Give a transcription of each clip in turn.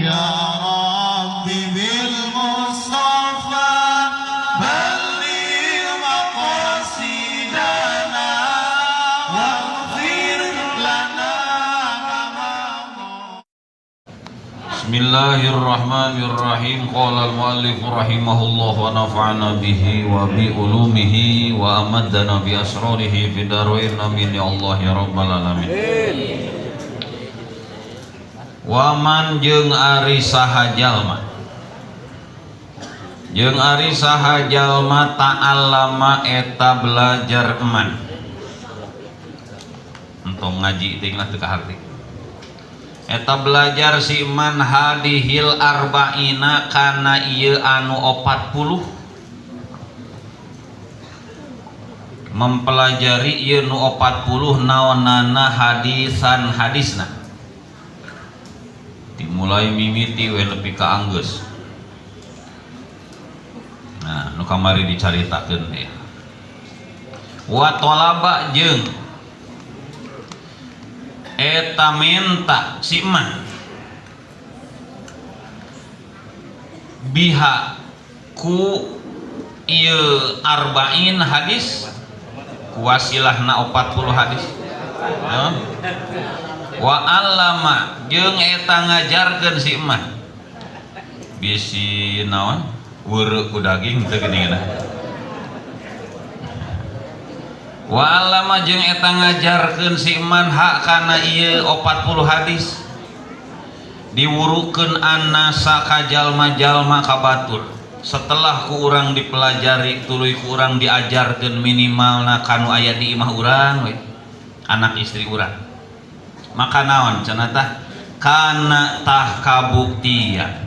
Ya Rabbi bil Mustafa balligh maqasidana waghfir lana ma. Bismillahirrahmanirrahim. Qala al-muallif rahimahullah wa nafa'ana bihi wa bi ulumihi wa amaddana bi asrarihi fid dharain, amin ya Allah ya rabbal alamin. Wa man jeung ari saha jalma, jeung ari saha jalma, ta'allama eta belajar eman, entong ngaji teuing lah, teu kaharti. Eta belajar si iman hadihil arba'ina kana ieu anu 40, mempelajari ieu nu 40 naonana, hadisan hadisna, dimulai mimiti we nepi ka anggeus. Nah, nu kamari dicaritakeun teh, wa talaba jeung eta minta si eman biha ku ieu arba'in hadis, ku wasilahna 40 hadis ya. Wa allama jeung eta ngajarkeun si eman, bisi naon, weureu ku daging teu geuningan. Wa allama jeung eta ngajarkeun si iman hak kana ieu 40 hadis, diwurukeun annasa ka jalma-jalma ka batur. Setelah ku urang dipelajari, tuluy ku urang diajarkeun, minimalna kanu aya di imah urang we, anak istri urang, maka naon cenah tah, kana tah kabuktian,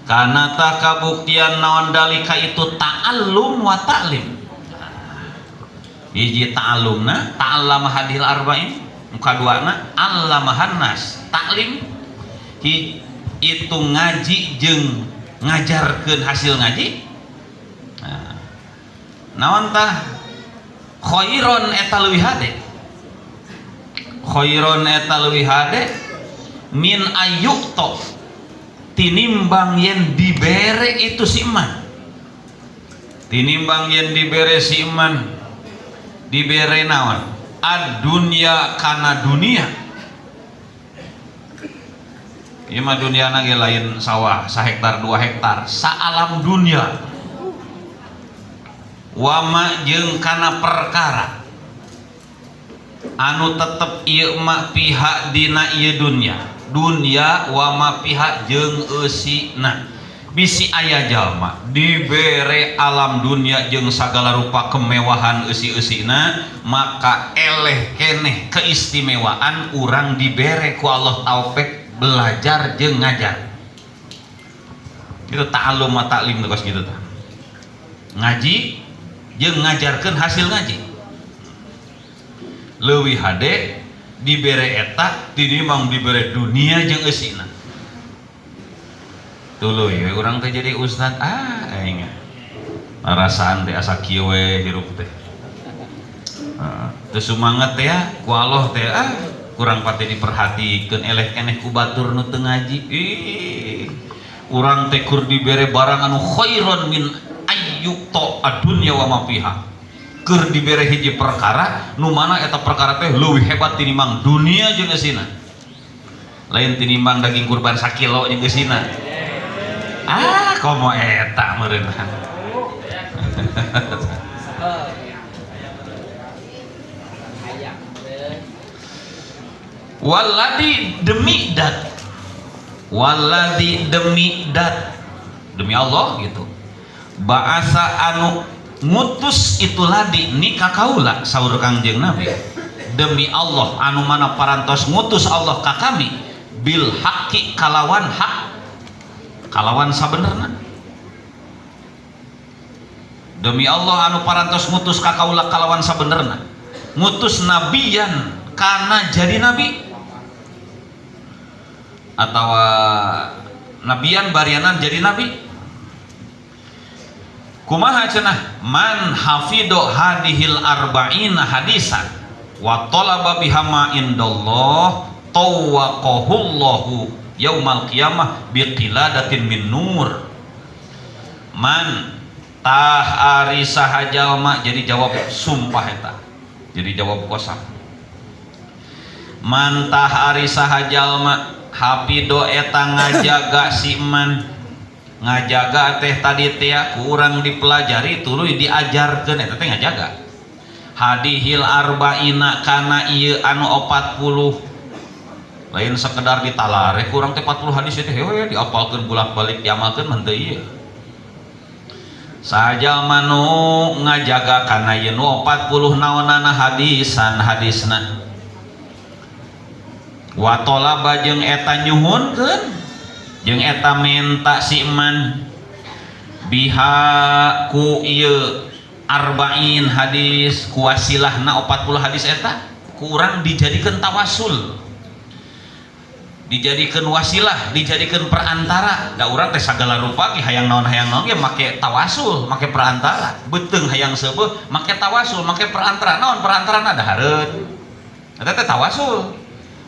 kana tah kabuktian naon dalika itu ta'allum wa ta'lim. Hiji ta'allumna, ta'allama hadil arba'in, muka duana allama hannas taklim. Itu ngaji jeung ngajarkeun hasil ngaji. Nah, naon tah, khairon eta leuwih hade, khairon eta leuwih hade min ayyukto tinimbang yen dibere itu si iman, tinimbang yen dibere si iman, dibere naon, ad-dunya kana dunia. Ieu mah duniana ge lain sawah sahektar 2 hektar, saalam dunia, wama jeung kana perkara anu tetep ieu mah pihak dina ieu dunia, dunia wama pihak jeung eusina. Bisi aya jalma dibere alam dunia jeung sagala rupa kemewahan eusi-eusina, maka eleh keneh keistimewaan urang dibere ku Allah taufik belajar jeung ngajar. Itu ta'allum wa ta'lim tuh, gitu tah, ngaji jeung ngajarkeun hasil ngaji leuwih hade dibere eta tinimbang dibere dunia jeung eusina. Tuluy we urang teh jadi ustad, ah aing rasaan teh asa kieu we hirup teh. Heeh, teu sumanget teh ya ku Allah teh, ah kurang pati diperhatikeun, eleh keneh ku batur nu teu ngaji. Ih, urang teh kur dibere barang anu khairon min ayyuqta adunya wa ma fiha, keur dibere hiji perkara nu mana eta perkara teh leuwih hebat tinimbang dunia jeung eusina, lain tinimbang daging kurban sakilo jeung eusina. Ah, komo eta meureun. Waladi demi dat, waladi demi dat, demi Allah gitu, ba'asa anu ngutus itu ladi ni ka kaula, saur Kangjeng Nabi, demi Allah anu mana parantos ngutus Allah ka kami, bil haqqi kalawan hak, kalawan sabenerna. Demi Allah anu parantos ngutus ka kaula kalawan sabenerna, ngutus nabiyan kana jadi nabi atau nabiyan barianan jadi nabi. Kumaha cenah, man hafido hadihil arba'ina hadisan wa talaba biha ma indallah tawaqahullahu yaumal qiyamah biqiladatin min nur. Man tah ari saha jalma, jadi jawab sumpah eta, jadi jawab kosam. Man tah ari saha jalma hafido eta ngajaga si man, ngajaga teh tadi teh kurang dipelajari tuluy diajarkeun eta teh ngajaga. Hadihil arba'ina kana ieu anu 40, lain sekedar ditalare kurang teh 40 hadis teh we diapalkeun bolak-balik diamalkeun mah teu ieu. Sajalma nu ngajaga kana ieu nu 40 naonana hadisan hadisna. Wa talaba jeung eta nyuhunkeun jeung eta menta si man biha ku ieu arba'in hadis, ku wasilahna 40 hadis eta kurang dijadikeun tawasul, dijadikeun wasilah, dijadikeun perantara. Da urang teh sagala rupa ge hayang naon ge make tawasul, make perantara. Beuteung hayang seubeuh make tawasul, make perantara. Naon perantarana? Dahareun. Eta teh tawasul.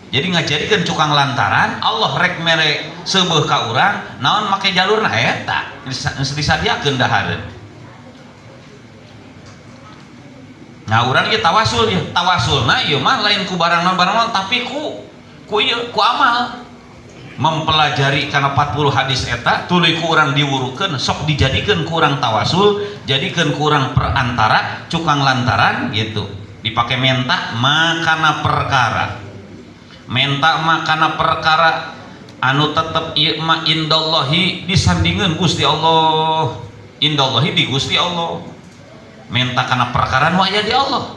Jadi ngajadikeun cukang lantaran Allah rek mere seubeuh ka urang, naon make jalurna eta geus disadiakeun dahareun. Nah urang ieu tawasul ieu, tawasulna ieu mah lain ku barang naon barang naon tapi ku ieu ku amal. Mempelajari kana 40 hadis eta tuluy ku urang diwurukeun, sok dijadikeun ku urang tawasul, jadikeun ku urang perantara, cukang lantaran gitu. Dipake menta makana perkara. Menta makana perkara anu tetep ieu mah indallahi disandingeun Gusti Allah. Indallahi di Gusti Allah. Menta kana perkara nu aya di Allah.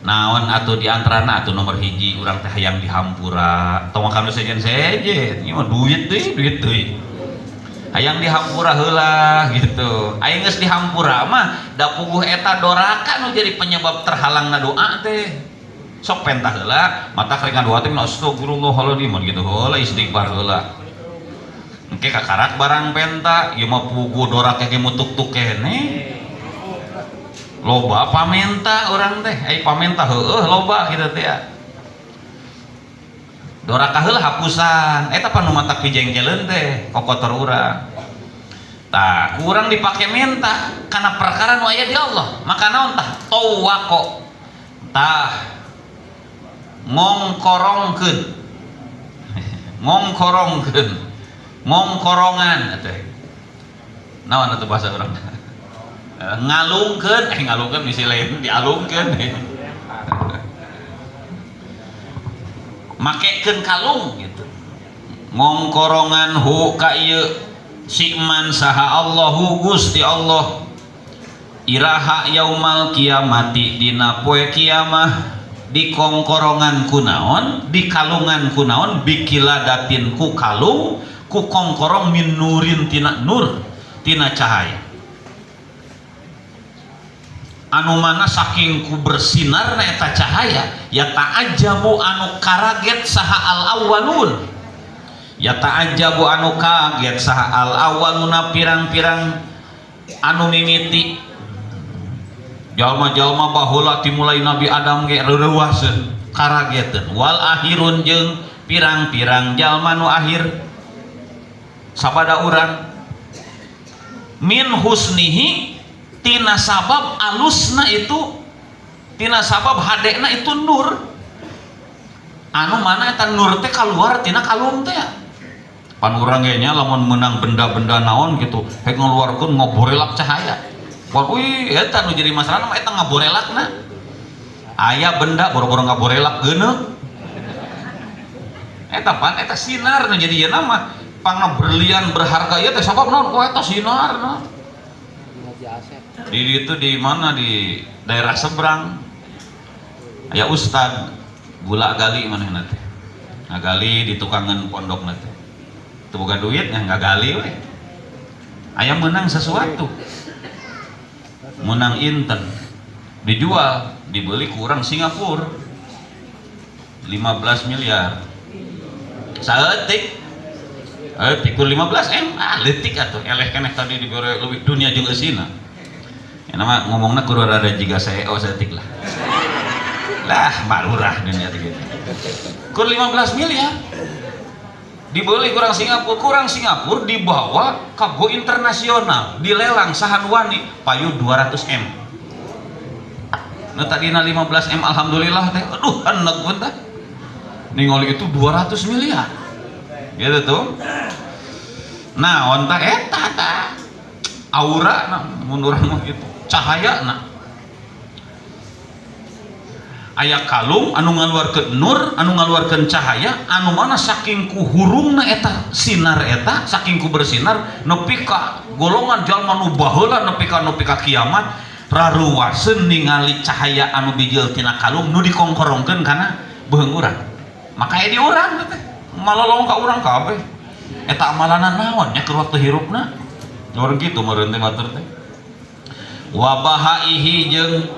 Naon atuh di antarana atuh nomor hiji urang teh hayang dihampura. Tong kana sejen-sejen, ieu mah duit deui, duit deui. Hayang dihampura heula gitu. Aing geus dihampura mah da puguh eta doraka nu jadi penyebab terhalangna doa teh. Sok pentah heula, mata rek ngadoa teh astagfirullahaladzim gitu heula, istighfar heula. Engke kakarak barang penta, ieu mah puguh doraka ge mutuk-tuk keneh. Loba pamenta urang teh, ai pamenta heueuh loba kitu teh ya. Doraka heula hapusan, eta pan nu matak pijengkeleun teh kokotor urang. Tah, kurang dipake menta kana perkara nu aya di Allah. Maka naon tah? Tawako. Tah ngongkorongkeun. Ngongkorongkeun. Ngongkorongan teh. Naon atuh bahasa urang? Ngalungkeun, ngalungkeun bisi lain dialungkeun. Makekeun kalung gitu. Ngongkorongan hu ka ieu si man saha Allahu Gusti Allah. Iraha yaumal kiamati dina poe kiamah dikongkorongan ku naon, dikalungan ku naon, bikiladatin ku kalung, ku kongkorong min nurin tina nur, tina cahaya. Anu mana saking ku bersinarna eta cahaya, ya ta'ajabu anu karaget saha al awwalun, ya ta'ajabu anu kaget saha al awwaluna pirang-pirang anu mimiti jalma-jalma baheula timulai Nabi Adam ge reuwaseun karageteun, wal akhirun jeung pirang-pirang jalma nu akhir sabada urang min husnihi tina sabab alusna itu, tina sabab hadekna itu nur, anu mana eta nur teh kaluar tina kalung teh. Pan urang ge nya lamun meunang benda-benda naon gitu hek ngaluarkeun ngaborelak cahaya. Wah, wih eta nu jadi masalah mah eta ngaborelakna. Aya benda boro-boro ngaborelak geuneuk. Eta pan eta sinar nu jadi ieu mah pangna berlian berharga ieu teh sabab naon? Oh eta sinarna. Di itu di mana, di daerah seberang aya ustad gula gali manehna teh ngagali di tukangan pondokna teh teu boga duit nya ngagali we. Aya meunang sesuatu, meunang inten dijual, dibeli kurang Singapura 15 miliar saeutik tikur 15 M ah leutik atuh eleh keneh tadi dibere leuwih dunia jeung eusina. Ya nama ngomongna kudu rada jiga CEO saeutik lah. Lah marurah dunia teh gitu. Kur 15 miliar. Dibeli kurang Singapura dibawa ke go internasional, dilelang saha nu wani payu 200 M. Nah tadina 15 M alhamdulillah teh, aduh enek pun teh. Ningali itu 200 miliar. Gitu tuh. Nah, onta eta tah. Aura na mun urang mah gitu. Cahaya na. Aya kalung anu ngaluarkeun nur, anu ngaluarkeun cahaya, anu mana saking ku hurungna eta sinar eta, saking ku bersinar nepi ka golongan jalma nu baheula nepi ka kiamat raruwaseun ningali cahaya anu bijil tina kalung nu dikongkorongkeun kana beuheung urang. Maka aya di urang teh malolong ka urang kabeh. Eta amalana naon nya keur waktu hirupna? Urang kitu meureun teh batur teh. Wa bahaihi jeung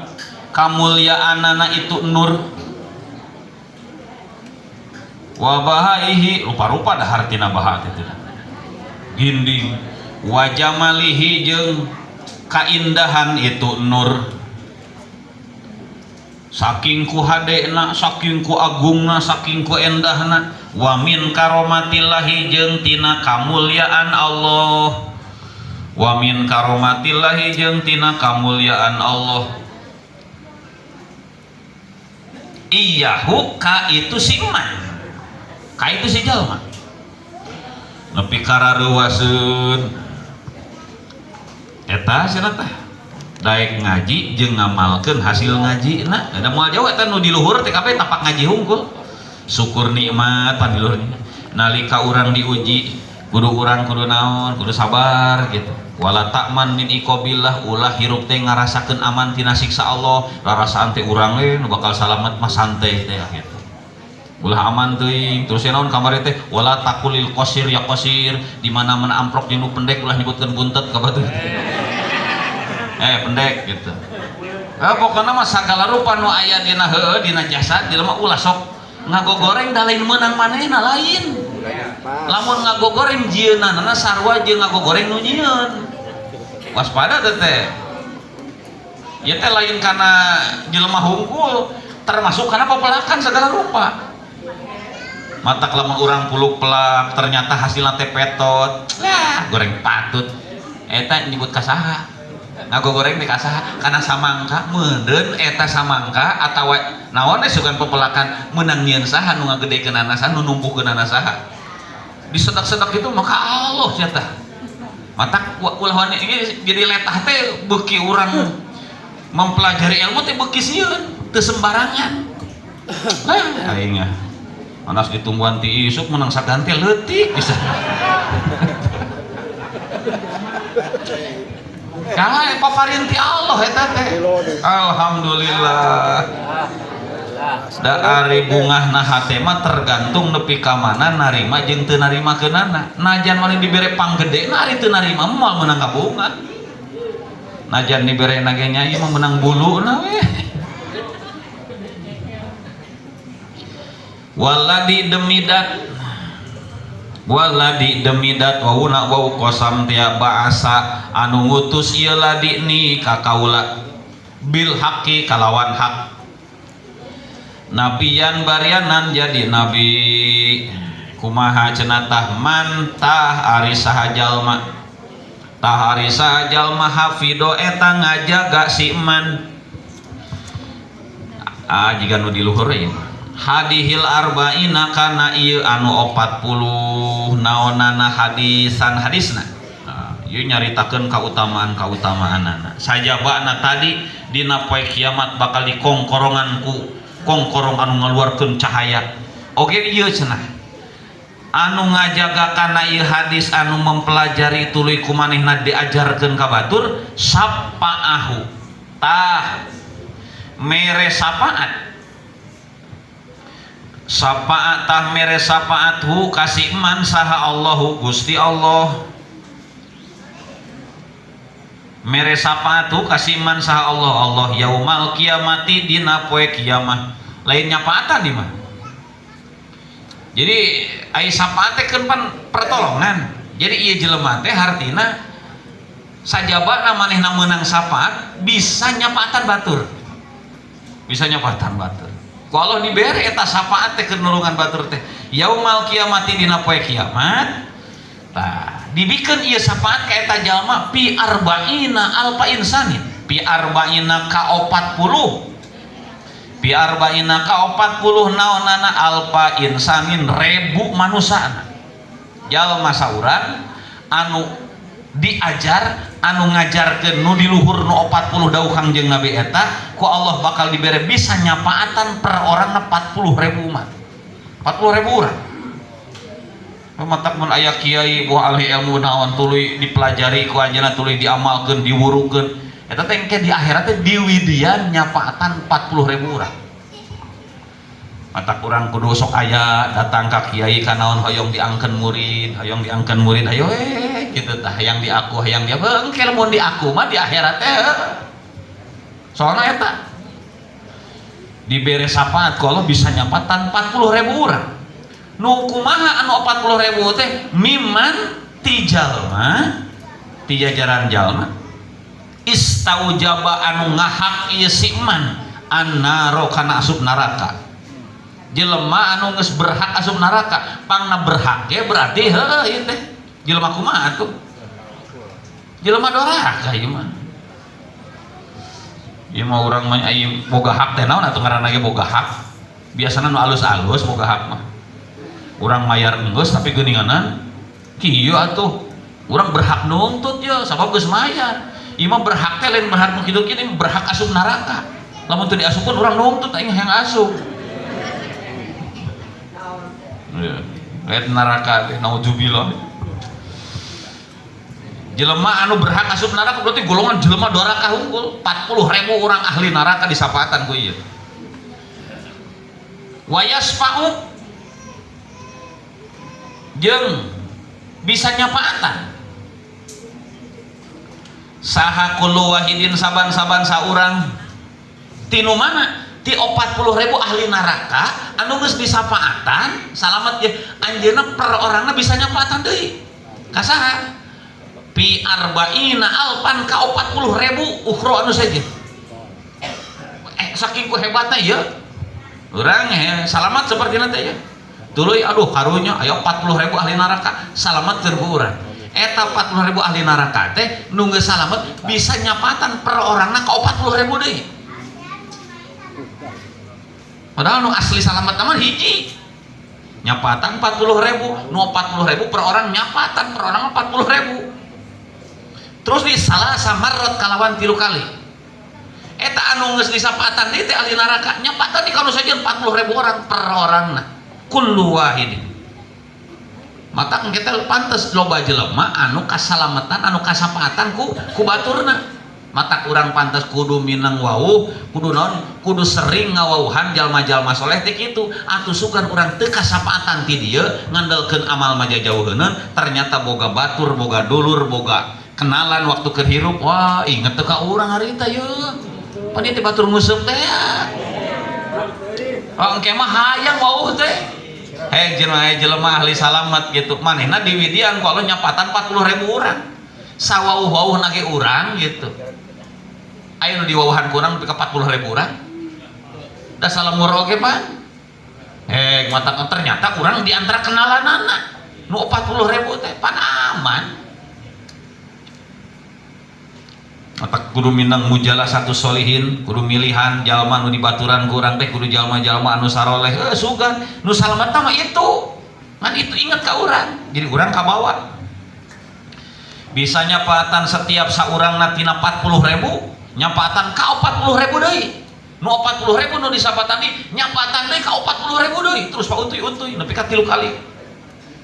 kamuliaanana itu nur. Wa bahaihi rupa-rupa dah hartina baha teh. Ginding wa jamalihi jeung kaindahan itu nur. Saking ku hadena, saking ku agungna, saking ku endahna. Wa min karomatillahi jeung tina kamuliaan Allah. Wa min karomatillahi jeung tina kamuliaan Allah. Iyahu ka itu si iman, ka itu si jalma nepi karareuwaseun eta cenah teh daek ngaji jeung ngamalkeun hasil ngajina. Da moal jauh eta nu di luhur teh kabeh tapak ngaji hungkul. Syukur nikmat pan di luhurnya. Nalika urang diuji kudu urang kudu naon, kudu sabar gitu. Wala ta'man min iqabillah, ulah hirup teh ngarasakeun aman tina siksa Allah, rarasaan teh urang we nu bakal salamet mah santai teh gitu. Ulah aman teuing, terus naon kamari teh wala taqulil qasir ya qasir, di mana-mana amplop jeung nu pendek ulah nyebutkeun buntet ka batur. Pendek gitu. Pokona mah sagala rupa nu aya dina heueuh dina jasad jelema ulah sok ngagogoreng da lain meunang manehna lain. Lamun ngagogoreng jieunana sarua jeung ngagogoreng nu nyieun. Waspada teh teh. Ieu teh lain kana jelema hungkul, termasuk kana pepelakan segala rupa. Matak lamun urang puluk pelak ternyata hasilna teh petot. Lah, goreng patut. Eta nyebut ka saha? Ngagogoreng teh ka saha? Kana samangka meureun eta samangka atawa naon we sugan pepelakan meunang nyieun saha nu ngagedekeunana saha nu numpuhkeunana saha. Disedak-sedak itu maka Allah sia tah. Matak ulah wani ini jadi letah teh beuki urang mempelajari ilmu teh beuki sieun, teu sembarangan. Lah aing ah. Manas ditungguan ti isuk menang sagante leutik bisa. Kae paparin ti Allah eta teh. Alhamdulillah. Da ari bungahna hate mah tergantung nepi ka mana narima jeung teu narimakeunana. Najan maneh dibere panggedena ari teu narima moal meunang ka bunga. Najan dibere na ge nya ieu mah meunang buluna we. Waladi demidat waladi demidat wauna wau kosam tia baasa anu ngutus ieu ladi ni ka kaula bil haqi kalawan hak. Nabiyan barianan jadi nabi kumaha cenah tah man tah ari saha jalma tah ari saha jalma hafido eta ngajaga si man ah jiga nu di luhur ieu hadihil arba'ina kana ieu anu 40 naonana hadisan hadisna. Nah, ieu nyaritakeun kautamaan-kautamaanana sajabana tadi dina poe kiamat bakal dikongkorongan ku kongkorong anu ngaluarkeun cahaya. Oke ieu cenah anu ngajaga kana ieu hadis anu mempelajari tuluy ku manehna diajarkeun ka batur sapaahu tah mere sapaat sapaat tah mere sapaathu kasih man saha Allahu Gusti Allah mere sapaatu kasih man saha Allah Allah yaumal kiamati dina poe kiamat lain nyapaatan di mah. Jadi ai sapaat teh keun pan pertolongan. Jadi ieu jelema teh hartina sajabana manehna meunang sapaat bisa nyapaatan batur. Bisa nyapaatan batur. Ku Allah dibere eta syafaat teh keur nulungan batur teh. Yaumal kiamati dina poe kiamat. Tah, dibikeun ieu syafaat ka eta jalma fi arba'ina alfa insanin. Fi arba'ina ka 40. Fi arba'ina ka 40 naonana alfa insanin ribu manusana. Jalma saurang anu diajar anu ngajarkeun nu di luhur nu 40 dawuh Kangjeng Nabi eta ku Allah bakal dibere bisa nyapaatan per orangna 40.000 umat. 40.000 urang. Matak mun aya kiai buah ahli ilmu naon tuluy dipelajari ku anjeunna tuluy diamalkeun diwurukeun eta teh engke di akhirat teh diwidian nyapaatan 40.000 urang. Matak urang kudu sok aya datang ka kiai ka naon hoyong diangkeun murid, hoyong diangkeun murid ayo kitu tah hayang diaku hayang dia engke lamun diaku mah di akhirat teh soalna eta dibere syafaat ku Allah bisa nyapatan 40.000 urang. Nu kumaha anu 40.000 teh miman ti jalma ti jajaran jalma istaujaba anu ngahak ieu si man annaro kana asup neraka. Jelema anu geus berhak asup neraka, pangna berhak ge berarti heuh ieu teh jelema kumaha atuh? Jelema doraka ieu mah. Ieu mah urang mah aya boga hak teh naon atuh ngaranna ge boga hak. Biasana nu alus-alus boga hak mah. Urang mayar enggeus tapi geuninganan kieu atuh. Urang berhak nuntut ye sabab geus mayar. Ieu mah berhak teh lain berhak nu kitu kieu berhak asup neraka. Lamun teu diasupkeun urang nuntut aing hayang asup. Ya, lihat neraka teh naudzubillah. Jelema anu berhak asup neraka berarti golongan jelema doraka hungkul 40.000 orang ahli neraka disapatan ku ieu. Wa yasfa'u jeung bisa nyapaatan saha kullu wahidin saban-saban saurang tinu mana ti 40.000 ahli neraka anu geus disapaatan salamet ye anjeunna per orangna bisa nyapaatan deui ka saha fi arba'ina alfan ka 40.000 ukhra anu saja saking ku hebatna ieu urang salamat seperti nanti ya tuluy aduh karunya ayo 40.000 ahli neraka salamat keur ku urang eta 40.000 ahli neraka teh nu geus salamet bisa nyapatan per orangna ka 40.000 deui. Padahal nu asli salamet mah hiji nyapatan 40.000 nu 40.000 per orang nyapatan per orang 40.000 terus di salah samarot kalawan 3 kali eta anu geus disapatan deui teh ahli neraka nyapatan di kanu saja 40.000 orang per orangna kullu wahidin. Mata kita pantes loba jelema anu kasalamatan anu kasapatan ku baturna. Mata kurang pantes kudu minang wawuh kudu naon kudu sering ngawawuhan jalma-jalma soleh teh kitu atuh sugan urang teu kasapatan ti dieu ngandelkeun amal mah jauheuneun ternyata boga batur boga dulur boga kenalan waktu keur hirup wah inget teu ka urang harita yeuh pan ieu teh batur nguseup teh oh engke mah hayang wawuh teh hei jelema ahli salamat gitu manehna diwidian ku Allah nyapatan 40.000 urang sawawuh-wawuh nage urang gitu aya nu diwawuhan kurang nepi ka 40.000 urang da salamur oge Pak mata ternyata urang di antara kenalanana nu 40.000 teh pan aman. Mata kudu minang mujalah satu solihin kudu milihan jalma nu dibaturan ku urang teh kudu jalma-jalma anu saroleh sugan nu salamat mah itu ngan itu inget ka urang jadi urang kabawa bisa nyapatan setiap saurangna tina 40.000 nyapatan ka 40.000 deui nu 40.000 nu disapatan deui nyapatan deui ka 40.000 deui terus pautuy-utuy nepi ka 3 kali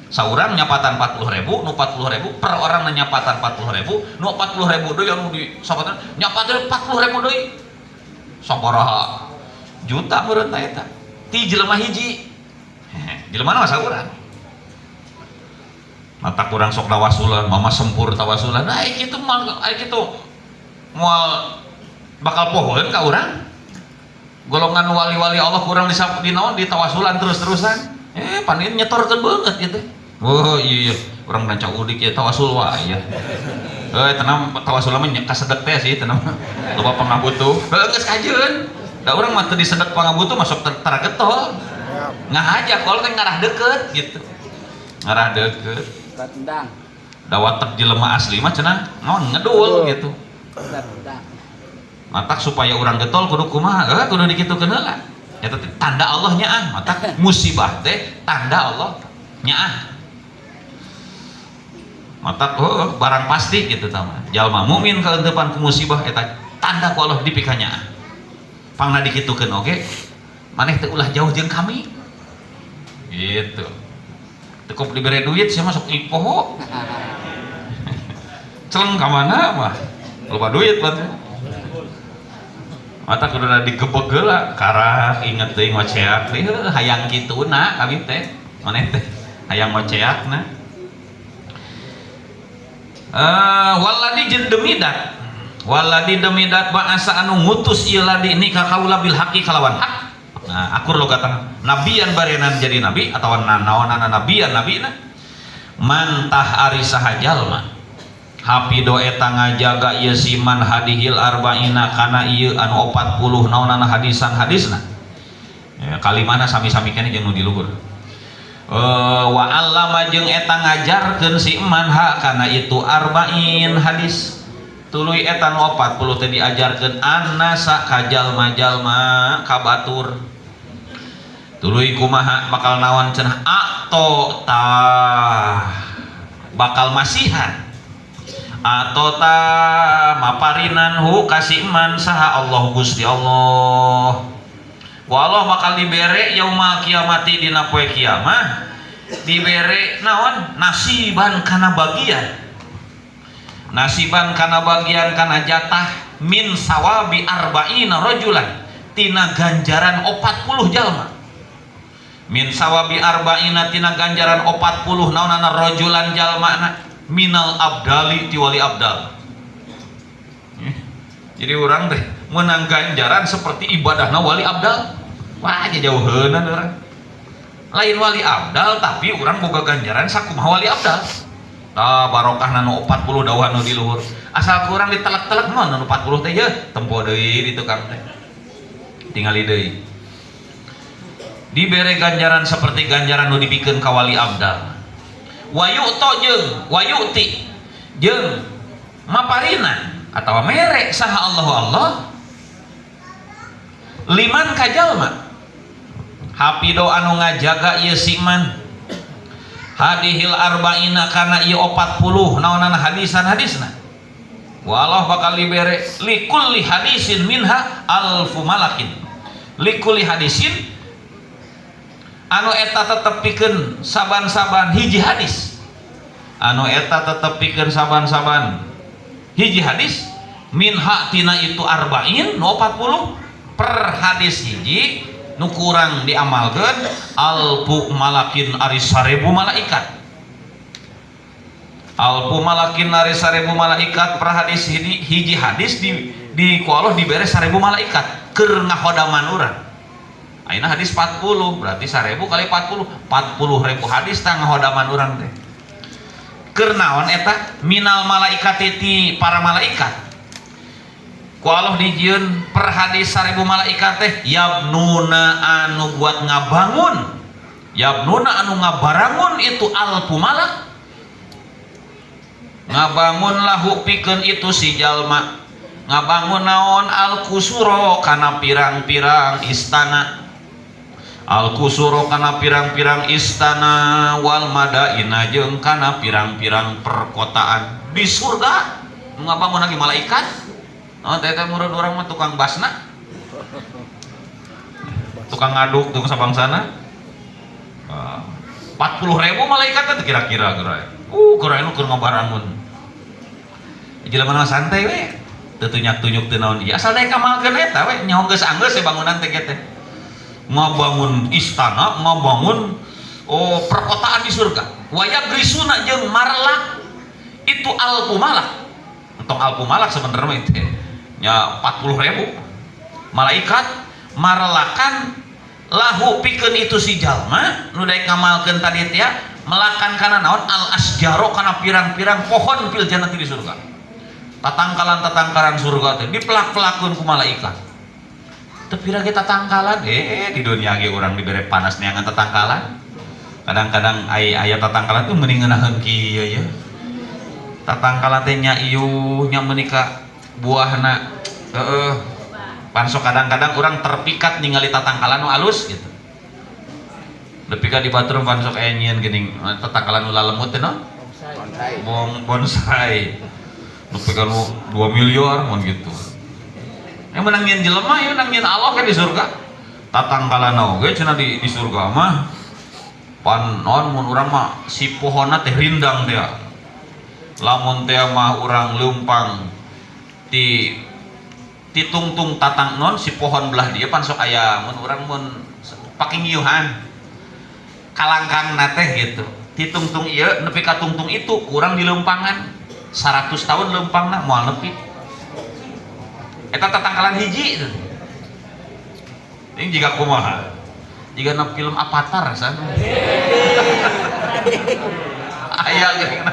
saurang nyapatan 40.000 nu 40.000 per orang nyapatan 40.000 nu 40.000 deui anu disapatan nyapatan 40.000 deui sabaraha juta meureun eta ti jelema hiji jelema mah saurang mata kurang sok tawasulan mama sempur tawasulan nah kitu mah kitu moal bakal pohoeun ka urang golongan wali-wali Allah kurang di naon di tawasulan terus-terusan panin nyetorkeun beungeut gitu. Oh iya iya urang ranca udik ya tawasul wae ya. Tenang tawasul mah kasedek teh sih tenang loba pangabutuh. Heuh geus kajeun. Da urang mah teu disedek pangabutuh masuk tara getol. Ngahaja kalau teh ngarah deket gitu. Ngarah deket. Tendang. Da watek jelema asli mah cenah naon ngedul gitu. Tendang. Matak supaya urang getol kudu kumaha? Kudu dikitukeun heula. Eta teh tanda Allah nyaah, matak musibah teh tanda Allah nyaah. Matak oh, barang pasti gitu tah mah. Jalma mukmin kaeuntepan ku musibah eta tanda ku Allah dipikanyaah. Pangna dikitukeun oge, maneh teh ulah jauh jeung kami. Gitu. Teu dibere duit sia masuk ipoho. Celeng ka mana mah? Loba duit berarti. Mata kudu digebeg heula, karak inget deui ngoceak deui heuh hayang kituna kami teh. Maneh teh hayang ngoceakna. Waladi jeung demi dat. Waladi demi dat ba'asa anu ngutus ieu ladi ni ka kaula bil haqi kalawan hak. Nah, akur logatan nabian barenan jadi nabi atawa naonana nabian nabina. Mantah ari saha jalma. Hafido eta ngajaga ieu siman hadihil arba'ina kana ieu anu 40 naonana hadisan hadisna. Ya, kalimana sami-sami keneh jeung nu di luhur. Wa allama jeung eta ngajarkeun si man ha kana itu arba'in hadis. Tuluy eta nu 40 teh diajarkeun annasa ka jalma-jalma ka batur. Tuluy kumaha bakal naon cenah ato tah bakal masihan atau ta maparinan hu kasih man saha Allah Gusti Allah. Wa Allah bakal dibere yaumal kiamati dina poe kiamah dibere naon nasiban kana bagian, nasiban kana bagian kana jatah min sawabi arba'ina rajulan tina ganjaran 40 jalma, min sawabi arba'ina tina ganjaran 40 naonana rajulan jalmana minal abdali ti wali abdal. Jadi orang teh menang ganjaran seperti ibadahna wali abdal. Wah, jauheunan urang. Lain wali abdal tapi urang boga ganjaran sakumaha wali abdal. Tah barokahna nu 40 dawuhan nu di luhur. Asal ku urang ditelek-telek naon nu 40 teh yeuh tempo deui di tukang teh. Tingali deui. Dibere ganjaran seperti ganjaran nu dibikeun ka wali abdal. Wayu'to jeung wayu'ti jeung maparina atawa mere saha Allahu Allah liman ka jalma hafido anu ngajaga ieu si man hadihil arba'ina kana ieu 40 naonana hadisan hadisna wa Allah bakal dibere likulli hadisin minha alfu malakin, likulli hadisin anu eta tetep pikeun saban-saban hiji hadis, anu eta tetep pikeun saban-saban hiji hadis minha tina itu arba'in nu 40 per hadis hiji nu kurang diamalkeun alfu malakin ari 1000 malaikat, alfu malakin ari 1000 malaikat per hadis hiji, hiji hadis di ku Allah dibere 1000 malaikat keur ngahodaman urang. Ayeuna hadis 40 berarti 1000 kali 40, 40.000 hadis tah ngahodaman urang teh. Keur naon eta minal malaikati ti para malaikat. Ku Allah dijieun per hadis 1000 malaikat teh yabnuna anu buat ngabangun, yabnuna anu ngabarangun itu alfu malak, ngabangun lahu pikeun itu si jalma, ngabangun naon al-kusuro kana pirang-pirang istana, al-kusuro kana pirang-pirang istana wal madaina jeung kana pirang-pirang perkotaan di surga. Ngabangun lagi malaikat. Oh, teh teh murud urang mah tukang basna, tukang ngaduk, tukang sabangsana. 40.000 malaikat teh kira-kira geura. Geura nu keur ngabarangun. Jelema mah santai we. Teu tunyak-tunyuk teu naon ieu. Asal daek ngamalkeun eta we, nyaho geus anggeus we bangunan teh teh. Ngabangun istana, ngabangun oh perkotaan di surga. Wayagrisuna jeung marlak itu alfu malak. Entong alfu malak sebenarnya mah itu. Nya 40.000 malaikat marlakan lahu pikeun itu si jalma nu daek ngamalkeun tadi teh melakan kana naon al asjaro kana pirang-pirang pohon fil jannati di surga. Tatangkalan-tatangkalan surga teh dipelak-pelakeun ku malaikat. Teu pira ge tatangkalan, di dunia ge urang dibere panas neangan tatangkalan. Kadang-kadang aya tatangkalan tuh mending ngeunaheun kieu ye. Tatangkalan teh nya iuh nya meuni ka buahna. Heeh. Pan sok kadang-kadang urang terpikat ningali tatangkalan nu alus gitu. Nepi ka di batur pan sok aya nyieun geuning tatangkalan nu lalemut teh no? Bonsai. Nepi ka nu 2 miliar mun gitu. Yang menang nyieun jelema ya menang nyieun Allah kan di surga. Tatangkalan oge cenah di surga mah pan naon mun urang mah si pohonna teh rindang teh. Lamun teh mah urang leumpang di titungtung tatang non si pohon belah dia pan sok aya mun urang mun pake ngiuhan kalangkangna teh gitu. Titungtung ieu nepi ka tungtung itu kurang di leumpangan 100 tahun leumpangna moal nepi. Eta tatangkalan hiji itu. Ini jiga kumaha? Jiga na film Avatar san. Aya geuning.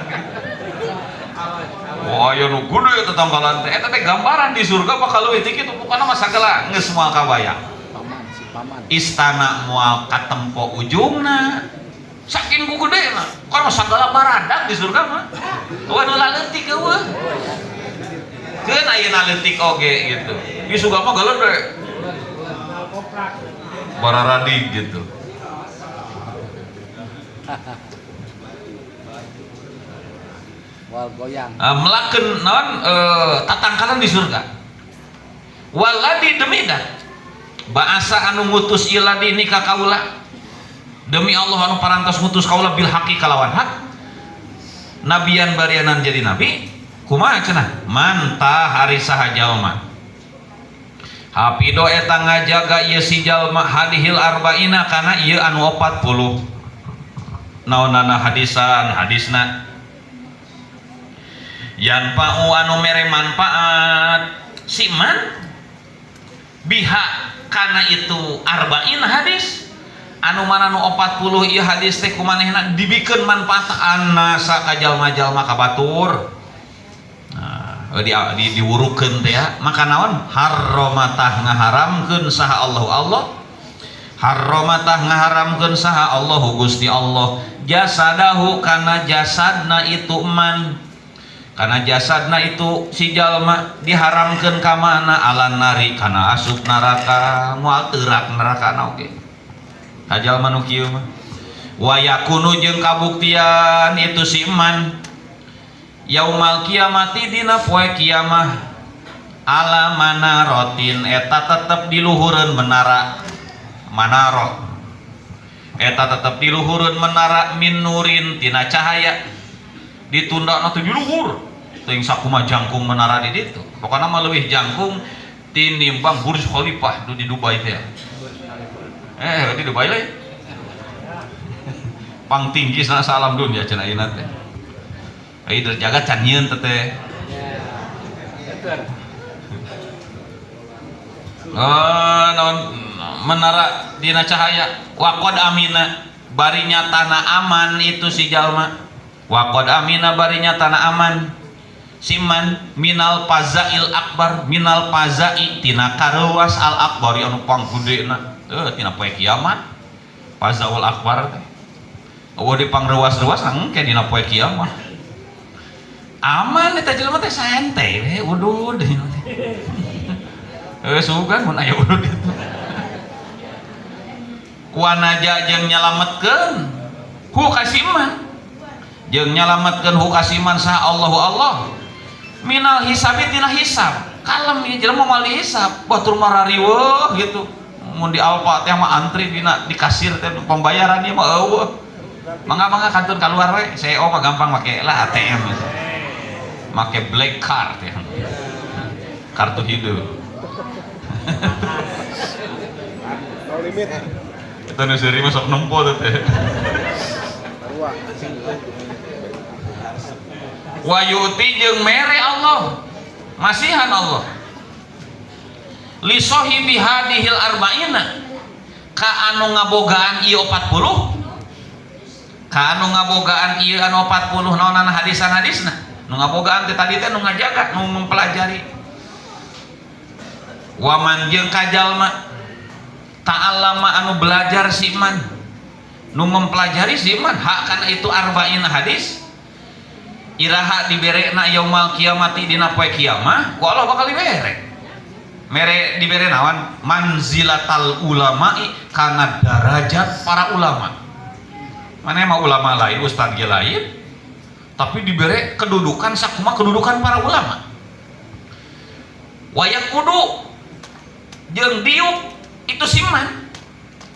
Wah, aya nu gede tatangkalan teh. Eta teh gambaran di surga bakal leuwih ti kitu, pokona mah sagala geus moal kabayang. Paman, si paman. Istana moal katempo ujungna. Saking ku gedena. Kana sagala baradak di surga mah. Eueuh nu laleutik eueuh. Keun ayeuna leutik oge gitu. Di surga mah galede. Bararadig gitu. Wal goyang. Melakeun naon tatangkalan di surga. Waladi demi dah. Baasa anu ngutus ieu ladi ni ka kaula. Demi Allah anu parantos ngutus kaula bil haqi kalawan hak. Nabian barianan jadi nabi. Kumaha cenah? Mantah hari saha jalma. Hapido eta ngajaga ieu si jalma hadihil arba'ina kana ieu anu 40. Naonana hadisan hadisna. Yanfa'u anu mere manfaat si man biha kana itu arba'in hadis anu mana nu 40 ieu hadis teh kumanehna dibikeun manfaat annasa ka jalma-jalma ka batur. Nah, diwurukeun teh ya. Maka naon harramatah ngaharamkeun saha Allahu Allah, harramatah ngaharamkeun saha Allahu Gusti Allah jasadahu kana jasadna itu man, kana jasadna itu si jalma diharamkeun ka mana alan nari kana asup neraka, moal teurak nerakana oge ka jalma nu kieu mah. Wa yakunu jeung kabuktian itu si man yaumal kiamati dina poe kiamah ala manaratin eta tetep diluhureun menara manaro eta tetep diluhureun menara min nurin tina cahaya ditunda teh di luhur teuing sakumaha jangkung menara di ditu pokona mah leuwih jangkung tinimbang Burj Khalifah di Dubai teh. Di Dubai lain pang tinggi sana salam dunia cenah ayeuna teh. Ai derjaga can nyieun teh. Oh, naon menara dina cahaya waqad amina barinya tanah aman itu si jalma waqad amina barinya tanah aman siman minal pazail akbar minal pazai tina kareuwas al akbar anu panggedena tina poe kiamat pazaul akbar teh eueuh di pangreuwas-reuwas engke dina poe kiamat aman eta jelema teh santai we udud sugan mun aya udud itu kuanaja jeung nyalametkeun hu kasiman jeung nyalametkeun hu kasiman saha Allahu Allah minal hisabi tina hisab kalem ieu jelema moal dihisab batur mah rariweuh gitu mun di Alfa teh mah antri dina di kasir teh pembayaran ieu mah eueuh mangga-mangga kantun kaluar we CO mah gampang make lah ATM gitu. Make black card ya. Kartu hidup. No limit. Eta nu seuri mah sok nempo teh. Wa yu'ti jeung mere Allah. Masihan Allah. Li sahibi hadihil arba'ina ka anu ngabogaan ieu 40 ka anu ngabogaan ieu anu 40 naonana hadisan hadisna nu ngabogaan teh tadi teh nu ngajaga nu mempelajari waman jeung ka jalma Ta'allama anu belajar si man, nu mempelajari si man hak kana itu arba'ina hadis, iraha diberekna yaumal kiamati dina poe kiamah ku Allah bakal dibere. Mere dibere naon? Manzilatal ulama'i, kana darajat para ulama. Mana emang ulama lain, ustad ge lain, tapi dibere kedudukan sakuma kedudukan para ulama. Wayak kudu jeung diuk itu siman,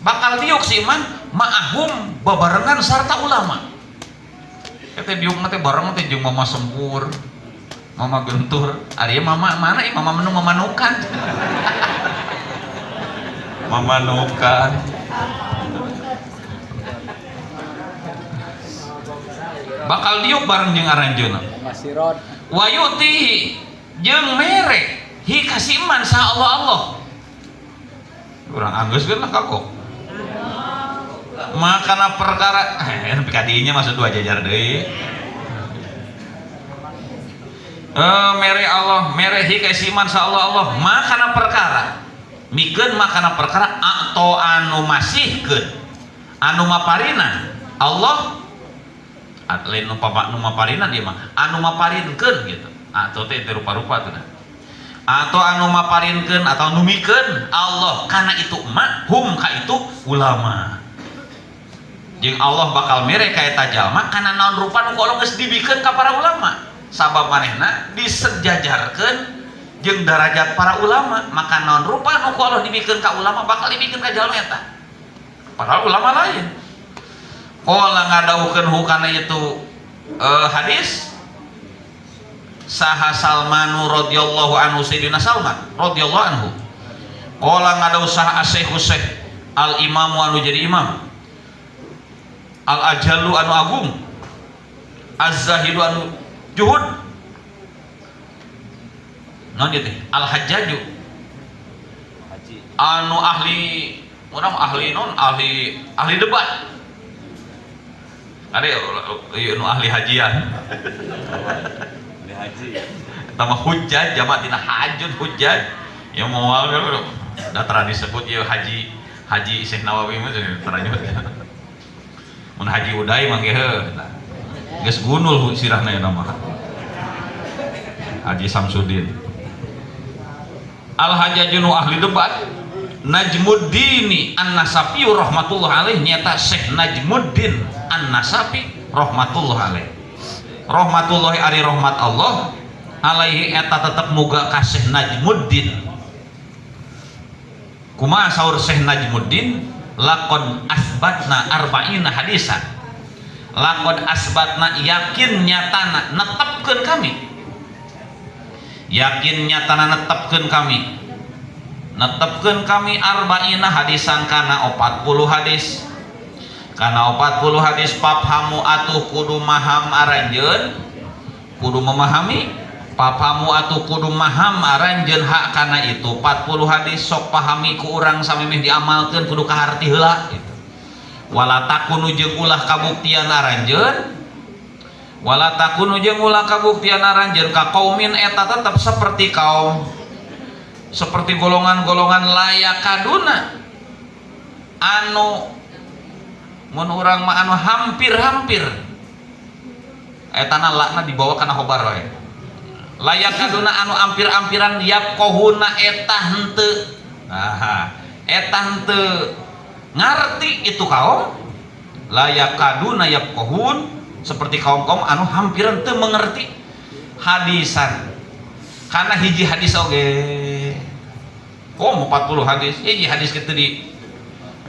bakal diuk siman ma'ahum babarengan sarta ulama. Eta diuk teh bareng teh jeung mama sempur, mama gentur, ari mama mana ieu mama menu mamanukan. Mamanukan. Bakal diuk bareng jeung aranjeunna. Wa yutihi jeung mere hi kasiman sa Allah Allah. Urang anggeus geus lah kagok. Makana perkara nepi ka dinya masuk dua jajar deui. Mere Allah, mere hi kasiman sa Allah Allah, makana perkara mikeun makana perkara atau anu masihkeun anu maparina Allah lain nu maparina dia mah anu maparinkeun gitu atau teh rupa-rupa tuh atau anu maparinkeun atau numikeun Allah kana itu ma hum ka itu ulama jeung Allah bakal mere ka eta jalma kana naon rupa nu ku Allah geus dibikeun ka para ulama sabab manehna disejajarkeun jeung darajat para ulama maka naon rupa nu ku Allah dibikeun ka ulama bakal dibikeun ka jalma eta padahal ulama lain. Qala ngadawuhkeun hu kana itu hadis saha Salmanu radhiyallahu anhu sayyidina Salman radhiyallahu anhu qala ngadawuh saha asy-syaikhu syekh al imamu anu jadi imam al ajallu anu agung az-zahidu anu juhud naon ieu teh al hajjaju anu ahli urang ahli non ahli ahli debat ada nu ahli hajian ahli haji tambah hujjaj jamak tina hajun hujjaj ya moal da tara disebut ieu haji haji Syekh Nawawi mah tara nyebut mun haji Uday mah ge heuh geus gunul sirahna eta mah Haji Samsudin Al Hajjaju nu ahli debat Najmuddin An-Nasafi rahmatullah alaih nyata Syekh Najmuddin An-Nasafi rahmatullah alaih rahmatullahi ari rahmat Allah alaihi eta tetep muga ka Syekh Najmuddin kumaha saur Syekh Najmuddin laqad asbatna arba'ina hadisan laqad asbatna yakin nyatana netepkeun kami yakin nyatana netepkeun kami netepkeun kami arba'ina hadisan kana 40 hadis kana 40 hadis paphamu atuh kudu maham aranjeun kudu memahami paphamu atuh kudu maham aranjeun hak kana itu 40 hadis sok pahami ku urang samemeh diamalkeun kudu kaharti heula gitu wala takunu jeung ulah kabuktian aranjeun wala takunu jeung ulah kabuktian aranjeun ka kaumin eta tetep seperti kaum seperti golongan-golongan layakaduna anu mun urang mah anu hampir-hampir etana lakna dibawa kana khobar wae layakaduna anu ampir-ampiran yaqohuna eta henteu nah eta henteu ngarti itu kaum layakaduna yaqohun seperti kaum-kaum anu hampiran teu mengerti hadisan karena hiji hadis oge oh 40 hadis hiji hadis kitu di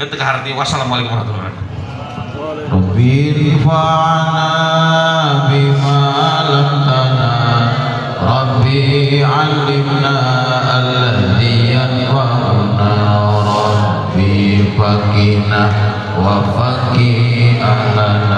itu kaharti. Wassalamualaikum warahmatullahi wabarakatuh. Rabbi rfa'na bima 'allamtana Rabbi 'allimna alladhi yanfa'una Rabbi faqina wa faqi ahlana.